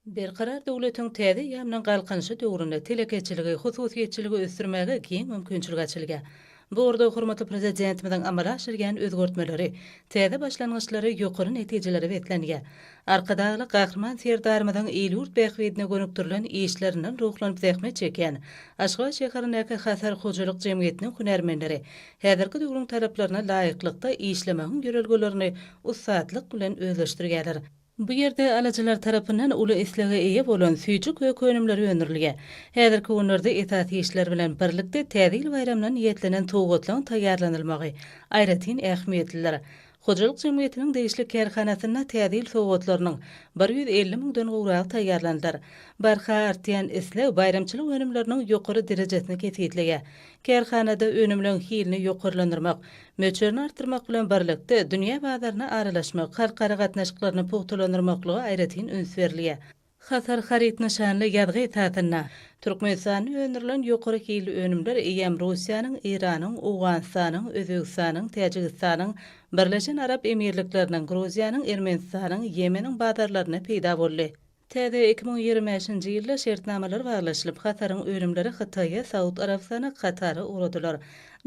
Berkarar döwletiň täze eýýamynyň Galkynyşy döwründe telekeçiligi, hususyýetçiligi ösdürmäge giň mümkinçilik açylýar. Bu ugurda hormatly Prezidentimiziň amala aşyrýan özgertmeleri, täze başlangyçlary ýokary netijelere beslenýär. Arkadagly Gahryman Serdarymyzyň il-ýurt bähbidine gönükdirilen işlerinden ruhlanyp zähmet çekýän Aşgabat şäherindäki Hasar hojalyk jemgyýetiniň hünärmenleri häzirki döwrüň talaplaryna laýyklykda işlemegiň ýörelgelerini ussatlyk bilen özleşdirýärler. Bu ýerde alyjylar tarapyndan uly islege eýe bolan süýji-kök önümleri öndürilýär. Häzirki günlerde esasy işler bilen birlikde Täze ýyl baýramyna niýetlenen sowgatlaryň taýýarlanylmagy aýratyn ähmiýetlidir. Hojalyk jemgyýetiniň degişli kärhanasynda Täze ýyl sowgatlarynyň 150 müňden gowragy taýýarlanylar. Barha artýan isleg baýramçylyk önümleriniň ýokary derejesini kesgitleýär. Kärhanada önümleň hilini ýokarlandyrmak, möçberini artdyrmak bilen birlikde, dünýä bazaryna aralaşmak, halkara gatnaşyklaryny pugtalandyrmaklyga aýratyn üns berilýär. Hasar haryt nyşanly ýazgy esasynda, Türkmenistanda öndürilen ýokary hilli önümler eýýäm Russiýanyň, Eýranyň, Owganystanyň, Özbegistanyň, Täjigistanyň, Birleşen Arap Emirlikleriniň, Gruziýanyň, Ermenistanyň, Ýemeniň bazarlarynda peýda boldy. Täze 2025-nji ýylda şertnamalar baglaşylyp, Hataryň önümleri Hytaýa, Saud Arabystana, Katara ugradylar.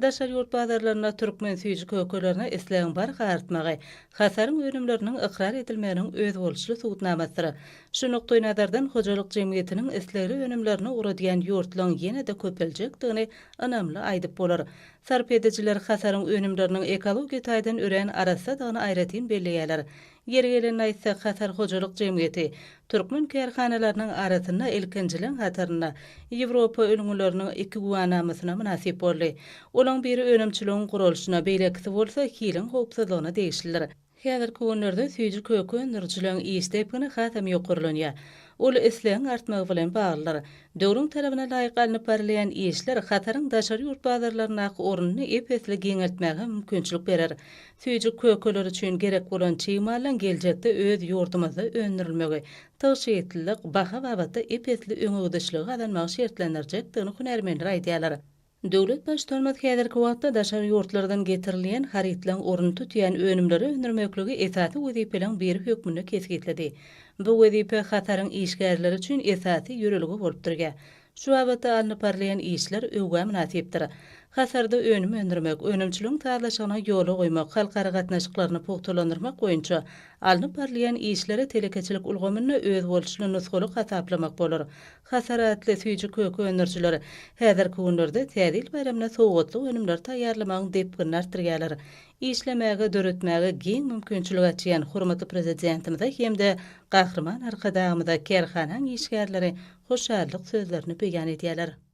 Daşary ýurt bazarlarynda türkmen süýji-kökelerine islegiň barha artmagy, Hataryň önümleriniň ykrar edilmeginiň özboluşly subutnamasydyr. Şu nukdaýnazardan hojalyk jemgyýetiniň islegli önümlerini ugradýan ýurtlaryň ýene-de köpeljekdigini ynamly aýdyp bolar. Sarp edijiler Hataryň önümleriniň ekologiýa taýdan örän arassadygyny aýratyn belleýärler. Ýeri gelende aýtsak, Hasar hojalyk jemgyýeti türkmen kärhanalarynyň arasynda ilkinjileň hatarynda Ýewropa ülňüleriniň iki güwänamasyna mynasyp boldy. Olaň biri önümçiligiň guralyşyna, beýlekisi bolsa hiliň howpsuzlygyna degişlidir. Häzirki günlerde süýji-köke öndürijileriň iş depgini hasam ýokarlanýar. Ol islegiň artmagy bilen baglydyr. Döwrüň talabyna laýyk alnyp barylýan işler Hataryň daşary ýurt bazarlaryndaky ornuny ep-esli giňeltmäge mümkinçilik berer. Süýji kökeler üçin gerek bolan çig mallaň geljekde öz ýurdumyzda öndürilmegi, tygşytlylyk, baha babatda ep-esli öňegidişligi gazanmagy şertlendirjekdigini hünärmenler aýdýarlar. Döwlet Baştutanymyz häzirki wagtda daşary ýurtlardan getirilýän harytlaryň ornuny tutýan önümleri öndürmekligi esasy wezipeleriň biri hökmünde kesgitledi. Bu wezipe Hataryň işgärleri üçin esasy ýörelge bolup durýar. Şu babatda alnyp barylýan işler öwgä mynasypdyr. Hasarda önüm öndürmek, önümçiligiň sazlaşygyny ýola goýmak, halkara gatnaşyklaryny pugtalandyrmak boýunça alnyp barylýan işleri telekeçilik ulgamynda özboluşly nusgalyk hasaplamak bolar. Hasar atly süýji-köke öndürijiler häzirki günlerde Täze ýyl baýramyna sowgatlyk önümleri taýýarlamagyň depginini artdyrýarlar. Işlemäge, döretmäge giň mümkinçilik açýan hormatly Prezidentimize hem-de Gahryman Arkadagymyza kärhanaň işgärleri hoşallyk sözlerini beýan edýärler.